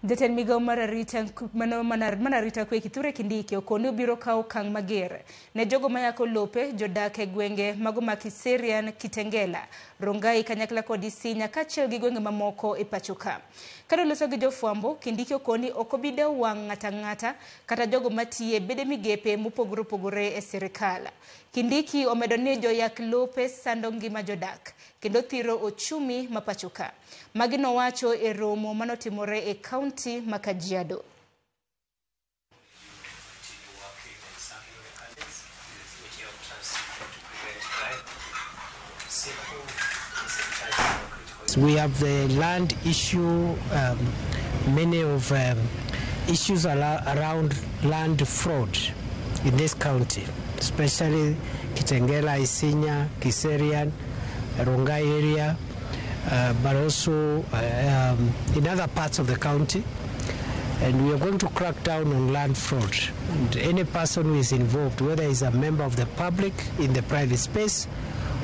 Jatend migao mar arita mano mar arita kwe Kithure Kindiki okoni obiro kawo okang' mager ne jogo mayako lope jodak e gwenge mago ma Kiserian, Kitengela, Rongai kanyakla kod Isinya kaachiel gi gwenge mamoko e pacho ka. Kane oloso gi jofwambo, Kindiki okoni ok obi dewo wang' ng'ato ang'ata kata jogo matiye bede migepe mopogore opogore e sirikal. Kindiki omedo ni joyak lope sando ngima jodak kendo thiro ochumi ma pacho ka. Magi nowacho e romo manotimore e kaunti ma Kajiado. We have the land issue, many of issues around land fraud in this county, especially Kitengela, Isinya, Kiserian, Rongai area, but also in other parts of the county. And we are going to crack down on land fraud. And any person who is involved, whether he's a member of the public in the private space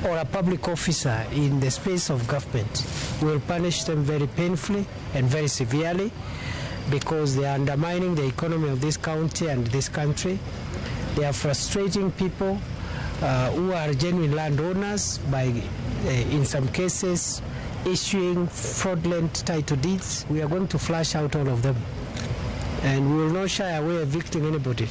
or a public officer in the space of government, we will punish them very painfully and very severely, because they are undermining the economy of this county and this country. They are frustrating people who are genuine landowners by, in some cases, issuing fraudulent title deeds. We are going to flush out all of them, and we will not shy away evicting anybody.